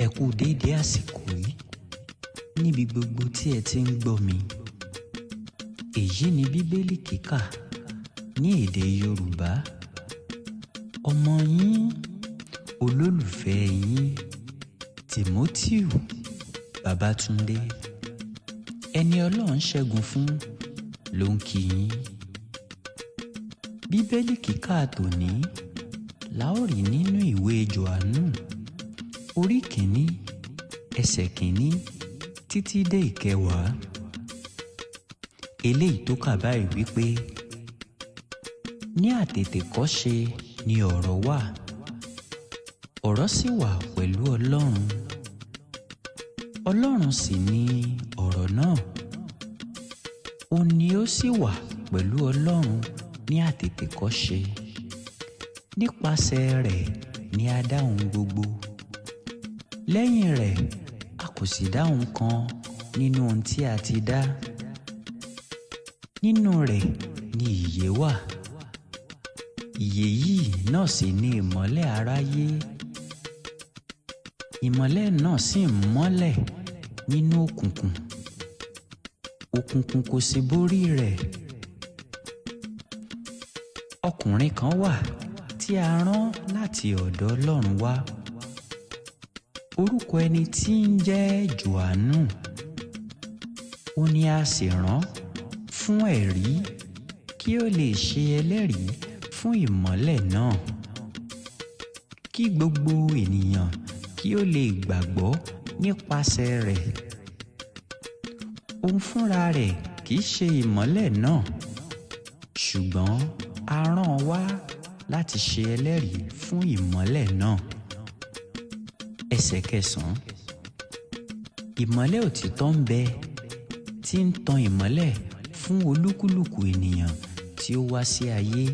Ẹ kú déédé àsìkò yìí níbi gbogbo tí ẹ ti ń gbọ́ mi. Èyí ni Bíbélì kíkà ní èdè Yorùbá. Ọmọ yín, olólùfẹ́ yín, Timothy Babátúndé, ẹni Ọlọ́run ṣẹ́gun fún ló ń kí yín. Bíbélì kíkà tòní la ó rí nínú ìwé Jòhánù orí kìíní ẹsẹ̀ kìíní títí dé ìkẹwàá. Eléyìí tó kà báyìí wípé ní àtètèkọ́ṣe ni ọ̀rọ̀ wà, ọ̀rọ̀ sì wà pẹ̀lú Ọlọ́run, Ọlọ́run sì ni ọ̀rọ̀ náà. Òun ni ó sì wà pẹ̀lú Ọlọ́run ní àtètèkọ́ṣe. Nípasẹ̀ rẹ̀ ni a dá ohun gbogbo. Lẹ́yìn rẹ̀ a kò sì dá ohun kan nínú ohun tí a ti dá. Nínú rẹ̀ ni ìyè wà. Ìyè yìí náà sì ni ìmọ́lẹ̀ aráyé. Ìmọ́lẹ̀ náà sì ń mọ́lẹ̀ nínú òkùnkùn. Òkùnkùn kò sì borí rẹ̀. Ọkùnrin kan wà tí a rán láti ọ̀dọ̀ Ọlọ́run wá. Orúkọ ẹni tí ń jẹ́ Jòhánù. Ó ní a sì rán fún ẹ̀rí kí ó lè ṣe ẹlẹ́rìí fún ìmọ́lẹ̀ náà, kí gbogbo ènìyàn kí ó lè gbàgbọ́ nípasẹ̀ rẹ̀. Òun fúnra rẹ̀ kì í ṣe ìmọ́lẹ̀ náà, ṣùgbọ́n a rán wá láti ṣe ẹlẹ́rìí fún ìmọ́lẹ̀ náà. Ẹsẹ̀ kẹsàn-án. Ìmọ́lẹ̀ òtítọ́ ń bẹ tí ń tan ìmọ́lẹ̀ fún olúkúlùkù ènìyàn tí ó wá sí ayé.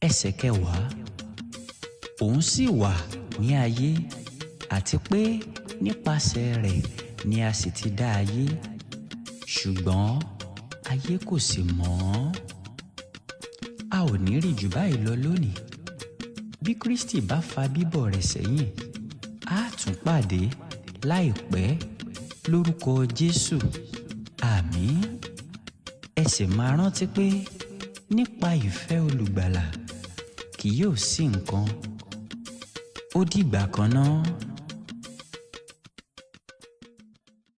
Ẹsẹ̀ kẹwàá. Òun sì wà ní ayé, àti pé nípasẹ̀ rẹ̀ ni a sì ti dá ayé, ṣùgbọ́n ayé kò sì mọ̀ ọ́n. A ò ní rí jù báyìí lọ lónìí. Bí Kristi bá fa bíbọ̀ rẹ̀ sẹ́yìn, a tún pàdé láìpẹ́ lórúkọ Jésù. Àmín. Ẹ sì máa rántí pé nípa ìfẹ́ olùgbàlà kì yóò sí nǹkan. Ó dìgbà kan náà.